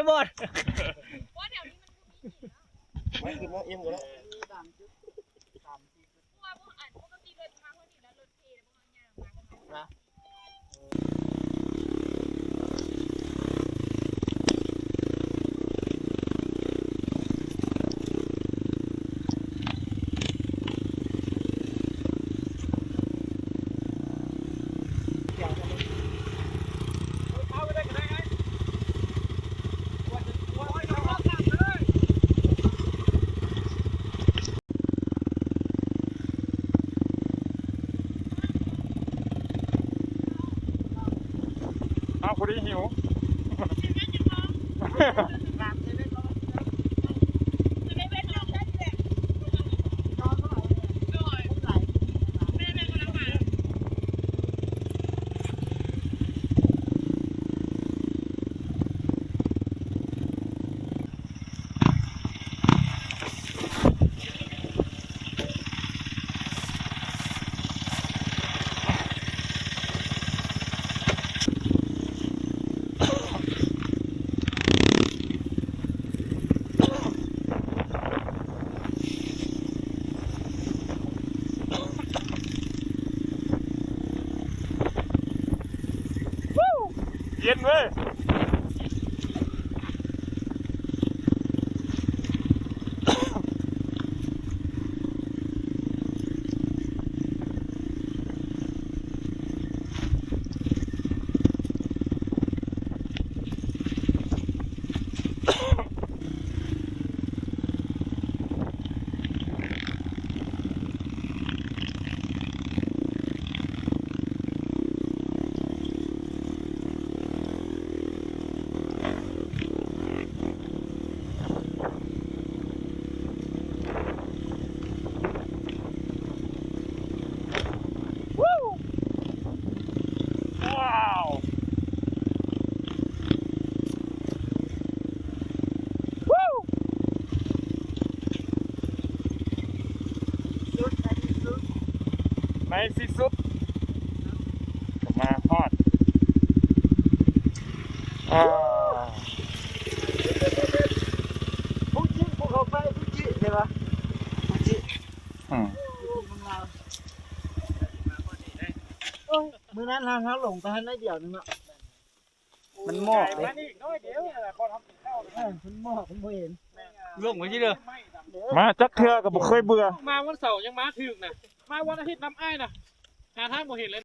ບໍ່ ວ່າແຖວນີ້ມັນບໍ່ມີຫີນເນາະ ໄປຂຶ້ນມາເອັມກໍໄດ້ ເພາະວ່າພວກອັນ ປົກກະຕິລົດມາຮອດນີ້ແລ້ວ ລົດເພແລ້ວພວກເຮົາຍ່າງມາກັນມາ ອ້າວ ພໍດີຫິວ. ເຢັນເວີຍ. ໃນທີ່ສຸດກໍມາຮອດ ອ່າ ຟູຈິ ພູເຂົາໄຟ ຟູຈິ ເຫັນບໍ່ ຟູຈິ ອືມ ພູຈິເມືອງລາວ. ໂອ້ຍ ມື້ນັ້ນເຮົາ ເຮົາຫຼົງໄປຫັ້ນໜ້ອຍດຽວໜຶ່ງເນາະ. ມັນໝອກເດ້ ເອີ ມັນໝອກ ມັນບໍ່ເຫັນ ລົງໄປທີ່ເດີ ມາຈັກເທື່ອກໍບໍ່ເຄີຍເບື່ອ ມາວັນເສົາຍັງມາຖືກນະ ມາວັນອາທິດນຳອ້າຍນະ ຫາທາງບໍ່ເຫັນເລີຍ.